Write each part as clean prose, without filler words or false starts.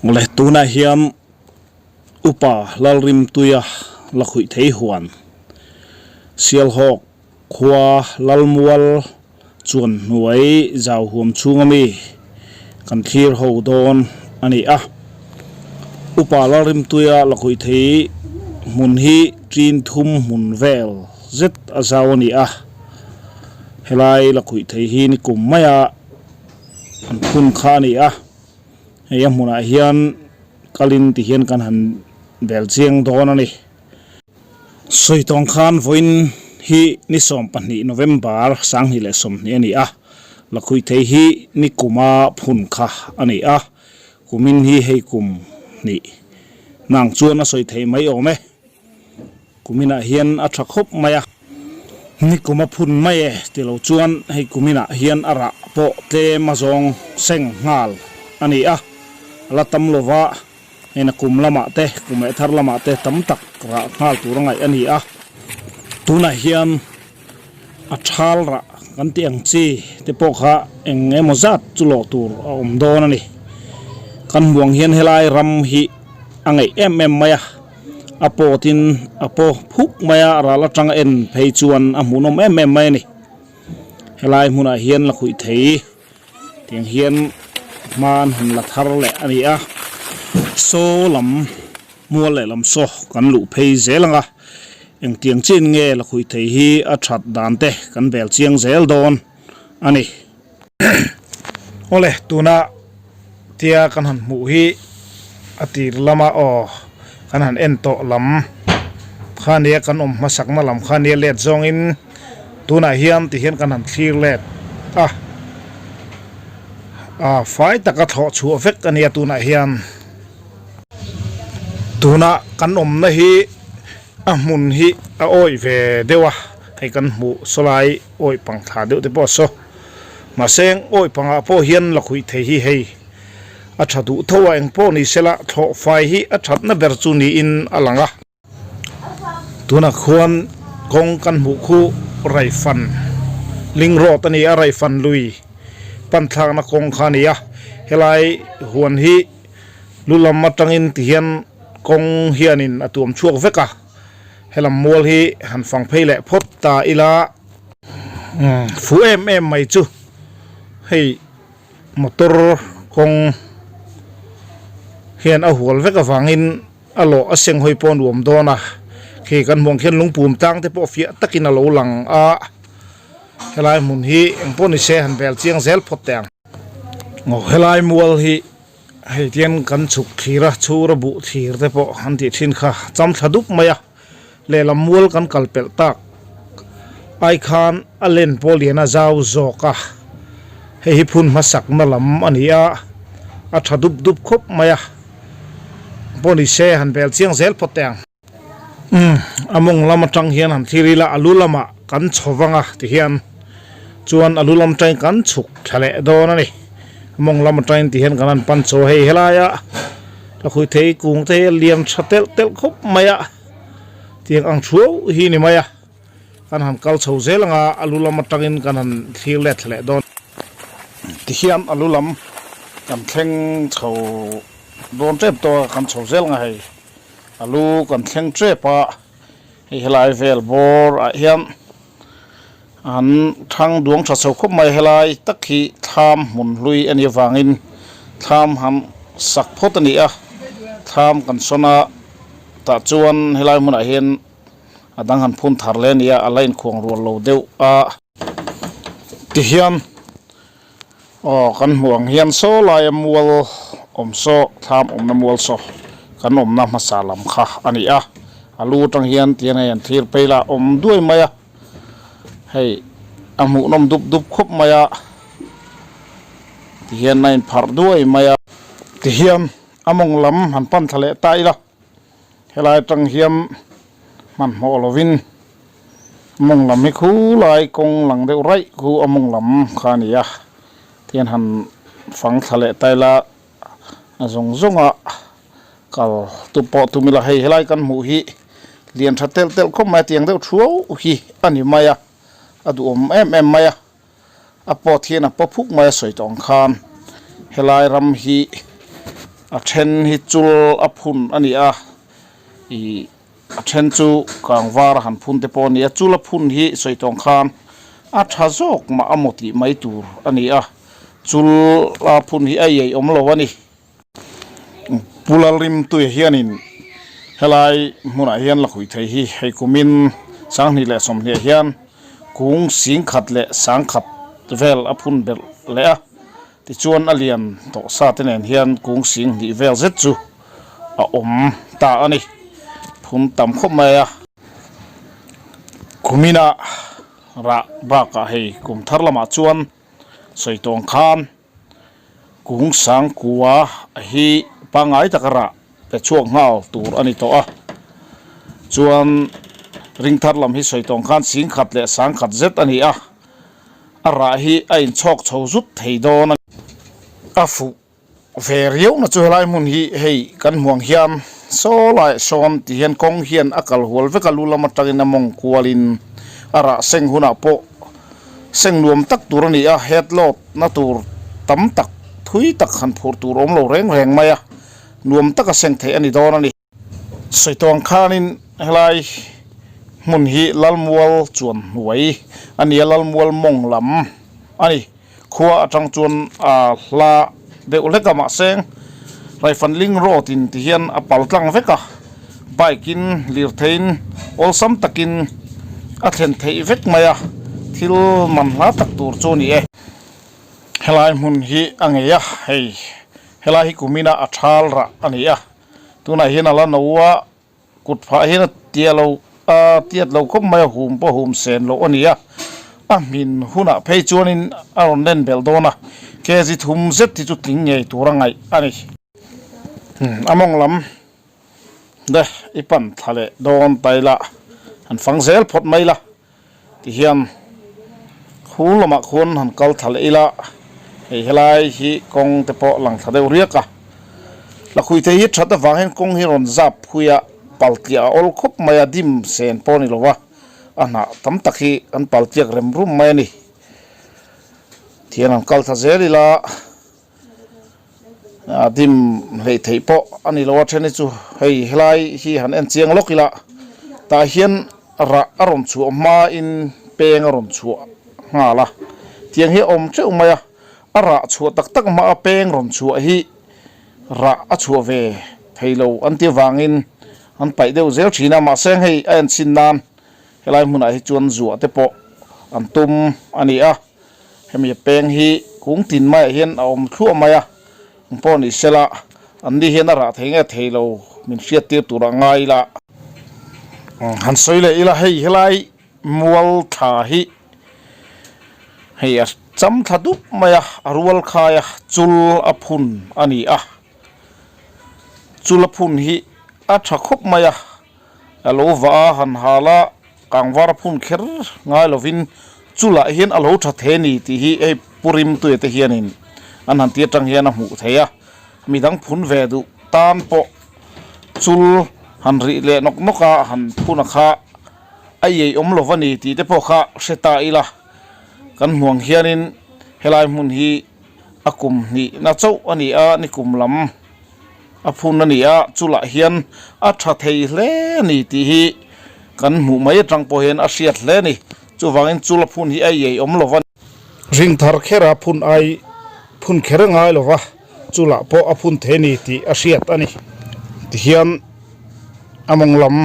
Awle tunah hian upa Lalrimtuia la khuih thei huan Sialhawk khua Lalmual chuan hnuai zau huam chhung ami kan thlir ho dawn a ni a. Upa Lalrimtuia la khuih thei hmun hi ṭin thum hmun vel zet a zau a ni a. Helai la khuih thei hi ni kum maia an phun kha a ni a, hei a hmunah hian kalin ti hian kan han bel chiang dawn a ni. Sawi tawng khan vawiin hi ni 12 November 2020 a ni a, la khuih thei hi ni kuma phun kha a ni a, kumin hi hei kum hnih nang chuan a sawi thei mai awm e. Kuminah hian a tha khawp mai a, ni kum a phun mai e ti lo chuan hei kuminah hian a rah pawh tlem a zawng seng nghal a ni a, a la tam lo va, hei na kum lamah te, kum leh thar lamah te tam tak rah nghal tur a ngaih a ni a. Tunah hian a thal rah kan tih ang chi te pawh kha eng emaw zat chu lawh tur a awm dawn a ni. Kan hmuang hian helai ram hi a ngeih em em mai a. A pawtin a paw phuk mai a, ral atanga en phei chuan a hmuhnawm em em mai a ni. Helai hmunah hian la khuih thei tiang hian hma an han la thar leh a ni a, saw lam mual leh lam saw kan luh phei zel ang a, engtiang chin nge la khuih thei hi a that dan te kan bel chiang zel dawn a ni. Awle tuna tia kan han hmuh hi a tir lama aw kan han en tawh lam kha nia kan awm hmasak na lam kha nia let zawngin tunah hian ti hian kan han thlir let a a fai taka thlawh chhuah vek a nia tunah hian tuna kan awmna hi a hmun hi a awih ve deuh a hei kan hmuh sawlai awih pang thla deuh te pawh a saw. Mahse awih pangah pawh hian la khuih thei hi hei a tha duh tho a, eng pawh ni sela thlawh fai hi a thatna ber chu niin a lang a. Tunah khuan kawng kan hmuh khu Raifan Ling Road a ni a, Raifan lui pan thlakna kawng kha a ni a, helai huan hi lu lam atangin tihian kawng hianin a tuam chhuak vek a, helam mual hi han fang phei leh phawt ta ila. Fu em em mai chu hei motor kawng hian a hual vek avangin a lawh a seng hawi pawh a nuam dawn a khi kan hmuh ang khian lungpum tlang te pawh fiah takin a lo lang a helai hmun hi eng pawh ni se han bel chiang zel phawt teh ang aw helai mual hi hei tian kan chhuk thlir a chhur a buh thlir te pawh an tih thin kha cham thla dup mai a. Lehlam mual kan kal pelh tak ai khan a len pawh lian a zau zawk a, hei hi phun hmasakna lam a ni a, a tha dup dup khawp mai a, pawh ni se han bel chiang zel phawt teh ang. Umm a mawng lam atang hian han thlir ila a lu lamah kan chho vang a ti hian chuan a lu lam atangin kan chhuk thla leh dawn a ni, a mawng lam atangin ti hian kan han pan chho hei helaia. Ka khuih thei kung te hi a lian tha telh telh khawp mai a, tiang ang thuau hi ni mai a, kan han kal chho zel anga a lu lam atangin kan han thlir let thla leh dawn. Tihian a lu lam kan thleng chho dawn tep tawh a, kan chho zel anga hei a lu kan thleng tep a, hei helai vel bawr ah hian an thang duang tha chho khawp mai helai tak hi thlam hmun hlui a nih avangin thlam han sak phawt a ni a thlam kan sawn a tah chuan helai hmunah hian a dang han phun thar leh a ni a a la inkhuang rual lo deuh a tihian aw kan hmuh ang hian saw laia mual awm saw thlam awmna mual saw kan awmna hmasa lam kha a ni a a lu atang hian tihian hei an thlir phei la awm duai mai a. Hei a hmuhnawm dup dup khawp mai a tihian a inpharh duai mai a tihian a mawng lam han pan thla leh ta ila helai atang hian hmanhmawh lovin mawng lam hi khulai kawng lang deuh raih khu a mawng lam kha a ni a tihian han fang thla leh ta ila a zawng zawng a. Kal tu pawh tum ila hei helai kan hmuh hi lian tha telh telh khawp mai a tiang deuh thuau hi a ni mai a a duhawm em em mai a a pawt hian a paw phuk mai a sawi tawh ang khan helai ram hi A then hi chul a phun a ni a, ih a then chu kangvar a han phun te pawh a ni a, chul a phun hi sawi tawng khan a tha zawk mah a maw tih mai tur a ni a, chul a phun hi a iai awm lo a ni. Pu Lalrimtuia hianin helai hmunah hian lakhuih thei hi hei kumin 2020 ah hian kung 10,000 leh 1,000 vel a phun belh leh a. Tichuan a lian tawh sa te nen hian kung 2000 vel zet chu a awm ta a ni. Phun tam khawp mai a. Kumina rah bakah hei kum thar lamah chuan sawi tawng khan kung 90 hi pangngai taka rah pe chhuak nghal tur a ni tawh a. Chuan ring thar lam hi sawi tawng khan 10,000 leh 1,000 zet a ni a. A rah hi a inchhawk chho zut thei dawn a ni. A fuh ve riauna chu helai hmun hi hei kan hmuang hian saw laiah sawn ti hian kawng hian a kal hual vek a, lu lam atangin a mawng kualin a rah seng hunah pawh seng nuam tak tur a ni a, head load na tur tam tak thui tak han phur tur awm lo reng reng mai a, nuam taka seng theih a ni dawn a ni. Sawi tawng khanin helai hmun hi Lalmual chuan hnuai a ni a, Lalmual mawng lam a ni. Khua atang chuan a hla deuh hlek a mahse Raifanling road in ti hian a pal tlang vek a, bike in lirtheiin awlsam takin a thlen theih vek mai a, thil man hla tak tur chu a ni e. Helai hmun hi a ngei a, hei helai hi kumina a thal rah a ni a. Tunah hian a la no a, kut phah hian a tia lo a tiat lo khawp mai a, hum pawh hum sen loh a ni a. A hmin hunah phei chuanin a rawn len belh dawn a, kg thum zet hi chu tling ngei tur a ngaih a ni. A mawng lam te i pan thla leh dawn ta ila, han fang zel phawt mai la. Tihian khu lamah khuan han kal thla leh ila, hei helai hi kawng te pawh lang thla deuh riak a. Lakhui thei hi that avang hian kawng hi rawn zap phui a, pal tliah a awl khawp mai a, dim sen pawh a ni lo va, a hnah tam tak hi an pal tliak rem rum mai a ni. Tihian han kal thla zel ila. A dim hleih theih pawh a ni lo a then hi chu hei helai hi han en chiang lawk ila tah hian rah a rawn chhuah hmain peng a rawn chhuah nghal a tiang hi a awm teuh mai a a rah chhuah tak tak hmaa peng rawn chhuah hi rah a chhuah ve thei lo an ti avangin an paih deuh zel thin a mahse hei a en chhin nan helai hmunah hi chuan zuah te pawh an tum a ni a. Hemi peng hi kung tin maiah hian a awm thluah mai a, eng pawh ni sela an ni hian a rah thei nge thei lo min hriat tir tur a ngai ila. Han sawi leh ila hei helai mual thla hi hei a cham thla dup mai a, a rual khai a, chul a phun a ni a, chul a phun hi a tha khawp mai a. A lo vah a, han hal a, kangvar a phun kher ngai lovin chulah hian a lo tha thei a ni tih hi hei Pu Rimtuia te hianin an han ti atang hian a hmuh thei a, midang phun ve duh tan pawh chul han rih leh nawk nawk a, han phun a kha a iai awm lo va ni tih te pawh kha hre ta ila, kan hmuang hianin helai hmun hi a kum hnihna chauh a ni a, ni kum lam. A phun a ni a, chulah hian a tha thei hle a ni tih hi kan hmuh mai atang pawh hian a hriat hle a ni. Chuvangin chul a phun hi a iai awm lo va. Ring thar khera phun ai phun kher a ngai lo va, chulah pawh a phun thei a ni tih a hriat a ni. Tihian a mawng lam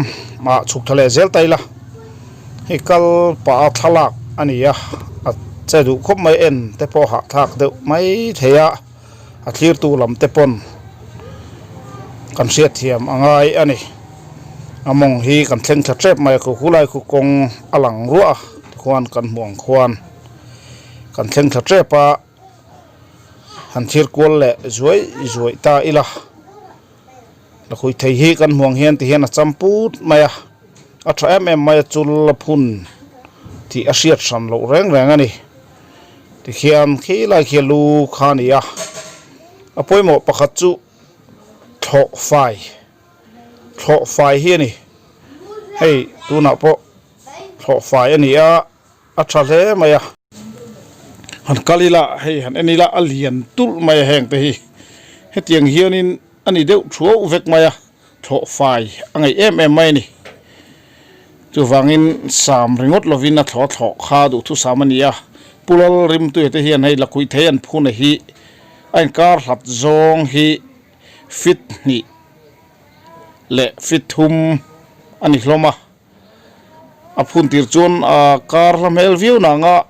ah chhuk tha leh zel ta ila, hei kal pah a thlalak a ni a, a che duh khawp mai en te pawh hahthlak deuh mai thei a. A thlirtu lam te pawn kan hriatthiam a ngai a ni. A mawng hi kan thleng thla tep mai a, khu khulai khu kawng a lang ruah a tikhuan kan hmuh ang khuan kan thleng thla tep a, han thlir kual leh zuai zuai ta ila. Lakhuih thei hi kan hmuh ang hian tihian a cham put mai a, a tha em em mai a, chul a phun tih a hriat hran loh reng reng a ni. Tikhian khi lai khi a lu kha a ni a, a pawimawh pakhat chu thlawh fai thlawh fai hi a ni. Hei tunah pawh thlawh fai a ni a, a tha hle mai a. Han kal ila hei han en ila a lian tulh mai a heng te hi hetiang hianin. a ni deuh thuau vek mai a, thlawh fai a ngaih em em mai a ni. Chuvangin sam ringawt lovin a thlawh thlawh kha duhthusam a ni a, Pu Lalrimtuia te hian hei lakhuih thei an phuna hi a inkar hlat zawng hi feet hnih leh feet thum a ni hlawm a. A phun tir chuan a kar hla hmel viau nang a,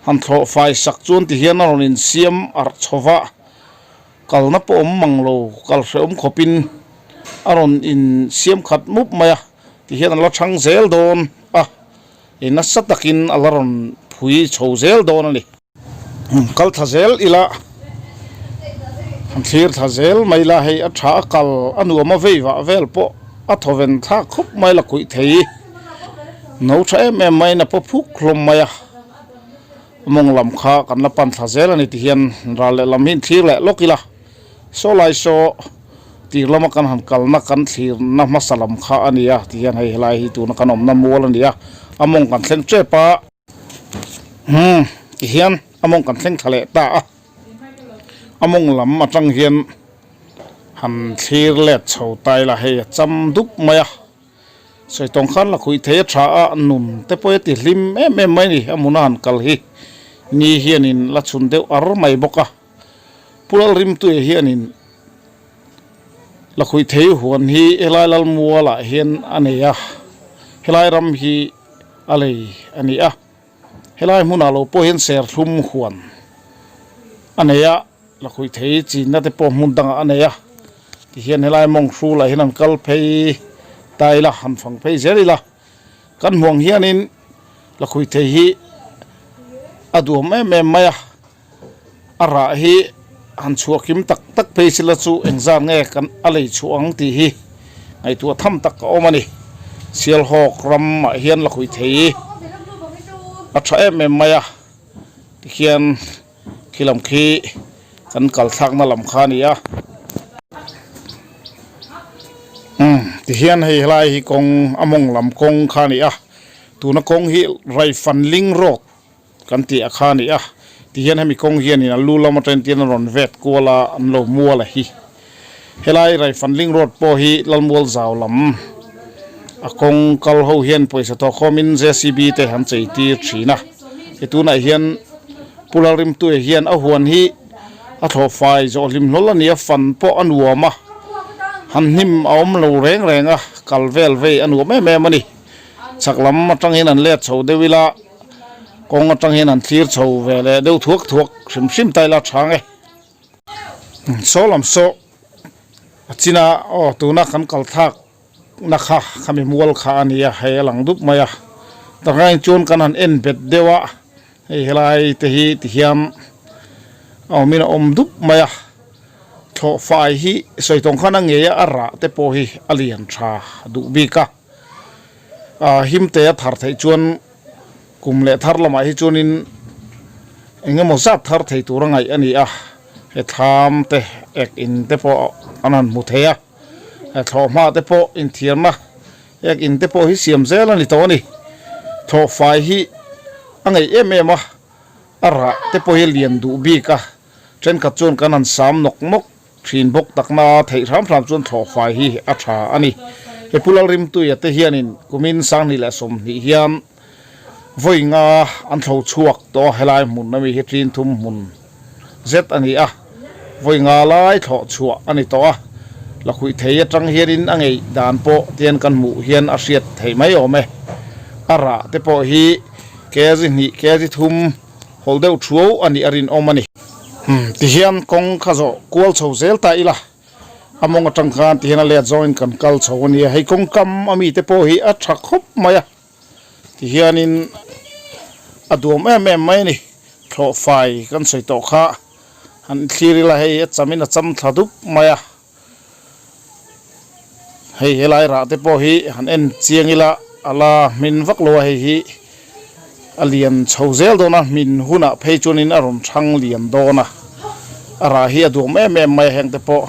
han thlawh fai sak chuan ti hian a rawn insiam arh chho va, kalna pawh awm mang lo, kal hrehawm khawpin a rawn insiam khat mup mai a, ti hian a la chhang zel dawn a, i nasa takin a la rawn phui chho zel dawn a ni. Kal thla zel ila, han thlir thla zel mai ila hei a tha a kal a nuam a vei vah vel pawh a thawven thlak khawp mai la kuih thei no tha em em maiin a paw phuk hlawm mai a, a mawng lam kha kan la pan thla zel a ni tihian ral leh lam hi in thlir leh lawk ila saw lai saw tir lama kan han kalna kan thlirna hmasa lam kha a ni a tihian hei helai hi tuna kan awmna mual a ni a, a mawng kan thleng tep a. Umm tihian a mawng kan thleng thla leh ta a, a mawng lam atang hian han thlir let chho ta ila hei a cham dup mai a, sawi tawng khan la khuih thei a tha a, nun te pawh hi a ti hlim em em mai a ni a hmuna han kal hi ni hianin la chhun deuh ar mai bawk a, Pu Lalrimtuia hianin la khuih thei huan hi helai Lalmualah hian a nei a, helai ram hi. A lei a ni a, helai hmunah lo pawh hian serthlum huan a nei a, lakhuih thei chinna te pawh hmun dangah a nei a, tihian helai mawng hrulah hian an kal phei ta ila, han fang phei zel ila, kan hmuh ang hianin lakhuih thei hi a duam em em mai a. A rah hi han chhuah kim tak tak phei sila chu engzat nge kan a lei chhuah ang tih hi ngaihtuah tham tak a awm a ni. Sialhawk ramah hian lakhuih thei a tha em em mai a, tikhian khi lam khi kan kal thlakna lam kha a ni a. Umm tihian hei helai hi kawng a mawng lam kawng kha a ni a, tuna kawng hi Raifanling road. Kan tih a kha a ni a, tihian hemi kawng hianin a lu lam atangin tian a rawn vet kual a, an lo mual a hi. Helai Raifanling road pawh hi Lalmual zau lam a kawng kal ho hian pawisa tawh khawmin JCB te an chei tir thin a, he tunah hian Pu Lalrimtuia hian a huan hi a thlawh fai zawh hlim hlawl a ni a, fan pawh a nuam a, han hnim a awm lo reng reng a, kal vel vei a nuam em em a ni. Chhak lam atang hian an let chho deuh ila. Kawng atang hian an thlir chho ve leh deuh thuak thuak hrim hrim ta ila chhang e. Saw lam saw a chin a aw tuna kan kal thlak na kha khami mual kha a ni a hei a lang dup mai a takah chuan kan han en bet deuh a hei helai te hi ti hian a awmin a awm dup mai a thlawh fai hi sawi tawng khan a ngei a a rah te pawh hi a lian tha duh bik a ah him te a thar theih chuan. Kum leh thar lamah hi chuanin eng emaw zat thar thei tur a ngaih a ni a, he thlam te ek in te pawh an han hmu thei a, he thlawhhma te pawh inthiarna ek in te pawh hi siam zel a ni tawh a ni. Thlawhfai hi a ngeih em em a, a rah te pawh hi a lian duh bik a, thenkhat chuan kan han sam nawk nawk Thin bawk takna theih hram hram chuan thlawhfai hi a tha a ni. He Pu Lalrimtuia te hianin kumin 2020 hian vawi nga an thlo chhuak tawh a, helai hmun ami hi ṭin thum hmun zet a ni a, vawi nga lai thlawh chhuah a ni tawh a, lakhuih thei atang hianin a ngeih dan pawh tian kan hmuh hian a hriat theih mai awm e. A rah te pawh hi kg hnih kg thum Hawl deuh thuau a nih a rinawm a ni. Umm tihian kawng kha zawh kual chho zel ta ila, a mawng atang khan tihian a let zawngin kan kal chho a nia, hei kawng kam a mite pawh hi a tha khawp mai a, tihianin a duam em em mai a ni, thlawh fai kan sawi tawh kha han thlir ila hei a chamin a cham thla dup mai a. Hei helai rah te pawh hi han en chiang ila a la hmin vak lo a hei hi a lian chho zel dawn a hmin hunah phei chuanin a rawn thang lian dawn a a rah hi a duam em em mai a heng te pawh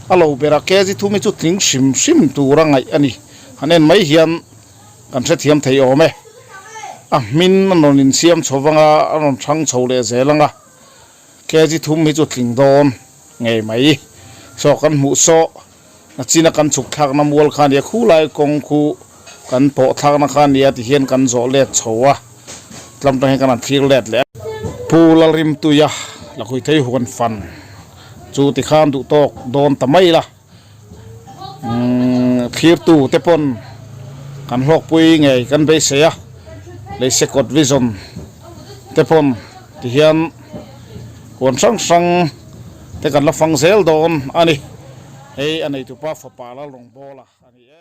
a lo ber a kg thum hi chu tling hrim hrim tur a ngaih a ni han en mai hian kan hrethiam thei awm e a hmin a rawn insiam chho vang a a rawn thang chho leh zel ang a. Kg thum hi chu tling dawn ngei mai. Saw kan hmuh saw nachina kan chhuk thlakna mual kha a nia khulai kawng khu kan pawh thlakna kha a nia tihian kan zawh let chho a tlam tang hian kan han thlir let leh a. Pu Lalrimtuia Lakhuithei huan fan chu tikhan duh tawk dawn ta mai la. Thlirtu te pawn kan hlawkpui ngei kan beisei a, Leisekawt Vision te pawn tihian huan hrang hrang te kan la fang zel dawn a ni. Hei a neitupa fapa Lalrawngbawla a ni e.